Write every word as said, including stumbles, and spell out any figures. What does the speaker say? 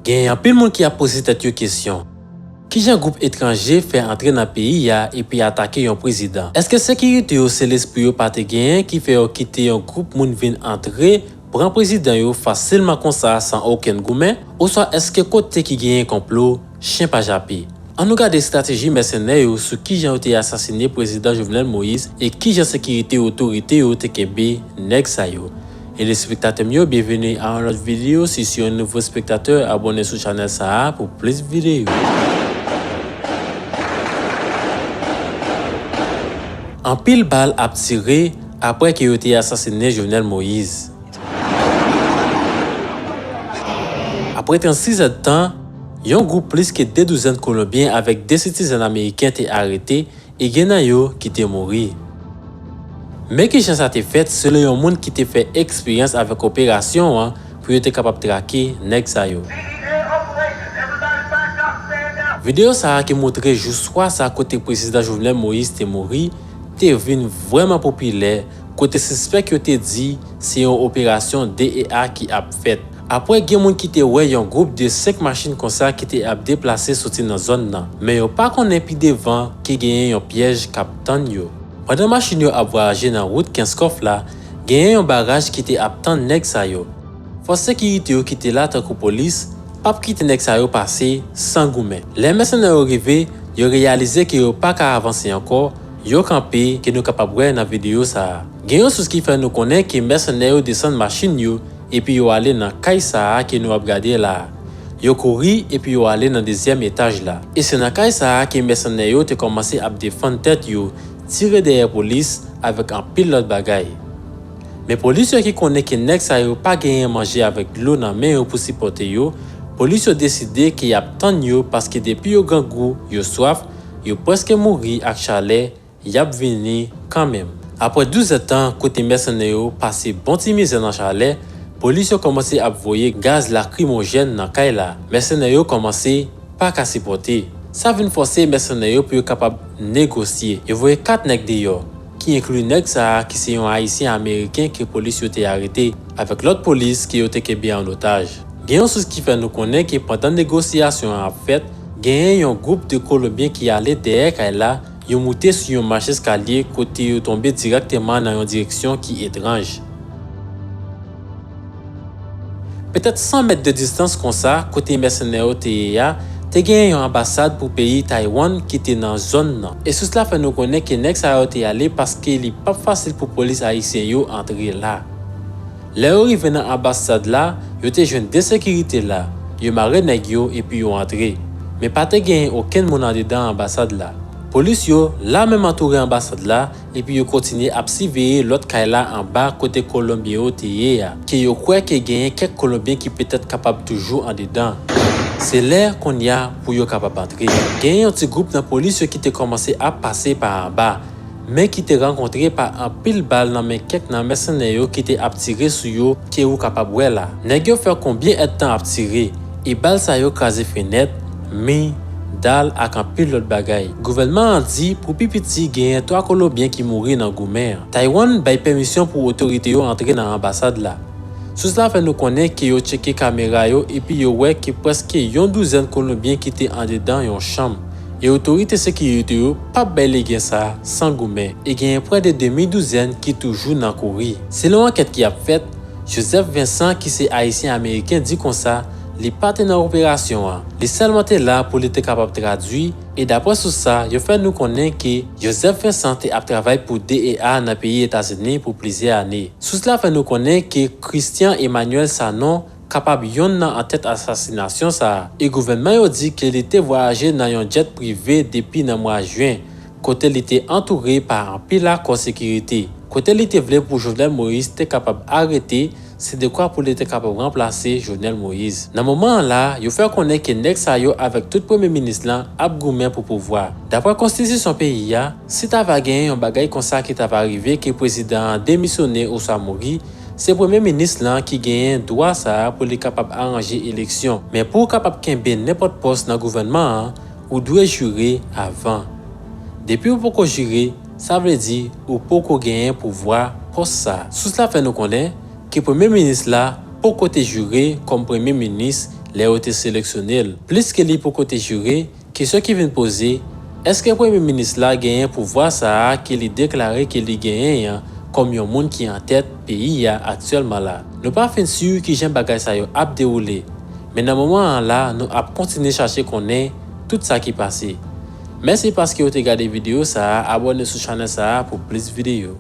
Genyen anpil moun ki ap poze tèt yo kesyon. Kijan gwoup etranje fè antre nan peyi a epi atake yon prezidan? Èske sekirite yo se lespri yo pa te genyen ki fè yo kite yon gwoup moun vin antre, pran prezidan yo fasilman konsa san okenn goumen? Oswa èske kote ki genyen konplo, chen pa jape? Ann nou gade estrateji mèsenè yo sou kijan yo te asasine prezidan Jovenel Moïse e kijan sekirite otorite yo te kenbe nèg sa yo. Telespektatè m yo, byenveni a yon lòt videyo. Si se yon nouvo espektatè, abòne sou chanèl sa a pou plis videyo. Anpil bal ap tire apre ke yo te asasinen Jovenel Moïse. Apre trannsis èdtan, yon gwoup plis ke de douzèn Kolonbyen avèk de sitizèn ameriken te arete e gen nan yo ki te mouri. Men kijan sa te fèt selon yon moun ki te fè eksperyans avèk operasyon an pou yo te kapab trake nèg sa yo. Videyo sa a ki montre jou swa sa kote prezidan Jovenel Moïse te mouri te vin vrèman popilè, kote sispèk yo te di se yon operasyon D E A ki ap fèt. Apre gen moun ki te wè yon gwoup de senk machin konsa ki te ap deplase soti nan zòn nan, men yo pa konnen pi devan ke genyen yon pyèj k ap tann yo. Pandan machin yo ap vwayaje nan wout Kenskòf la, genyen yon baraj ki te ap tann nèg sa yo. Fòs sekirite yo ki te la tankou polis p ap kite nèg sa yo pase san goumen. Lè mèsenè yo rive, yo reyalize ke yo pa ka avanse ankò, yo kanpe, ke nou kapab wè nan videyo sa a. Gen yon sous ki fè nou konnen ke mèsenè yo desann machin yo epi yo ale nan kay sa a ke nou ap gade la a. Yo kouri epi yo ale nan dezyèm etaj la. E se nan kay sa a ke mèsenè yo te kòmanse ap defann tèt yo, tire dèyè polis avèk anpil lòt bagay. Men polis yo ki konnen ke nèg sa yo pa genyen manje avèk dlo nan men yo pou sipòte yo, polis yo deside ke y ap tann yo paske depi yo grangou, yo swaf, yo prèske mouri ak chalè, y ap vini kanmenm. Apre douz èdtan kote mèsenè yo pase bon ti mizè nan chalè, polis yo kòmanse ap voye gaz lakrimojèn nan kay la. Mèsenè yo kòmanse pa ka sipòte. Sa vin fòse mèsenè yo pou yo kapab negosye. Yo voye kat nèg deyò, ki enkli nèg sa a ki se yon Ayisyen Ameriken ke polis yo te arete, avèk lòt polis ke yo te kenbe an otaj. Gen yon sous ki fè nou konnen ke pandan negosyasyon an ap fèt, genyen yon gwoup de Kolonbyen ki ale dèyè kay la, yo moute sou yon mach eskalye kote yo tonbe dirèkteman nan yon direksyon ki etranj. Petèt san mèt de distans konsa, kote mèsenè yo te ye a, te genyen yon anbasad pou peyi Taiwan ki te nan zòn nan. E sous la fè nou konnen ke nèg sa yo te ale paske li p ap fasil pou polis ayisyen yo antre la. Lè yo rive nan anbasad la, yo te jwenn de sekirite la, yo mare nèg yo epi yo antre. Men pa te genyen okenn moun andedan anbasad la. Polis yo la menm antoure anbasad la, epi yo kontinye ap siveye lòt kay la anba kote Kolonbyen yo te ye a, ke yo kwè ke genyen kèk Kolonbyen ki petèt kapab toujou andedan. Se lè kounye a pou yo kapab antre. Genyen yon ti gwoup nan polis yo ki te kòmanse ap pase pa anba, men ki te rankontre pa anpil bal nan men kèk nan mèsenè yo ki te ap tire sou yo, ke ou kapab wè la. Nèg yo fè konbyen èdtan ap tire, e bal sa yo kraze fenèt, mi, dal ak anpil lòt bagay. Gouvènman an di pou pi piti genyen twa Kolonbyen ki mouri nan goumen an. Taiwan bay pèmisyon pou otorite yo antre nan anbasad la. Sous la fè nou konnen ke yo tcheke kamera yo epi yo wè ke prèske yon douzèn Kolonbyen ki te andedan yon chanm. E otorite sekirite yo p ap bay legen sa san goumen. E genyen prè de demi douzèn ki toujou nan kouri. Selon ankèt ki ap fèt, Joseph Vincent, ki se Ayisyen Ameriken, di konsa li pa te nan operasyon an. Li sèlman te la pou li te kapab tradui, e daprè sous sa, yo fè nou konnen ke Joseph Vincent te ap travay pou D E A nan peyi Etazini pou plizyè ane. Sous la fè nou konnen ke Christian Emmanuel Sanon kapab yonn nan antèt asasinasyon sa a, e gouvènman yo di ke li te vwayaje nan yon djèt prive depi nan mwa jen, kote li te antoure pa anpil akò sekirite, kote li te vle pou Jovenel Moïse te kapab arete, se dekwa pou li te kapab ranplase Jovenel Moïse. Nan moman an la, yo fè konnen ke nèg sa yo avèk tout premye minis lan ap goumen pou pouvwa. Daprè konstitisyon peyi a, si ta va genyen yon bagay konsa ki ta va rive ke prezidan an demisyone oswa mouri, se premye minis lan ki genyen dwa sa a pou li kapab aranje eleksyon. Men pou w kapab kenbe nenpòt pòs nan gouvènman an, ou dwe jire avan. Depi ou poko jire, sa vle di ou poko genyen pouvwa pòs sa a. Sous la fè nou konnen ke premye minis la poko te jire kòm premye minis lè yo te seleksyone l. Plis ke li poko te jire, kesyon ki vin poze, èske premye minis la genyen pouvwa sa a ke li deklare ke li genyen an kòm yon moun ki antèt peyi a aktyèlman la? Nou pa fin si kijan bagay sa yo ap dewoule, men nan moman an la, nou ap kontinye chache konnen tout sa ki pase. Mèsi paske w te gade videyo sa a, abòne sou chanèl sa a pou plis videyo.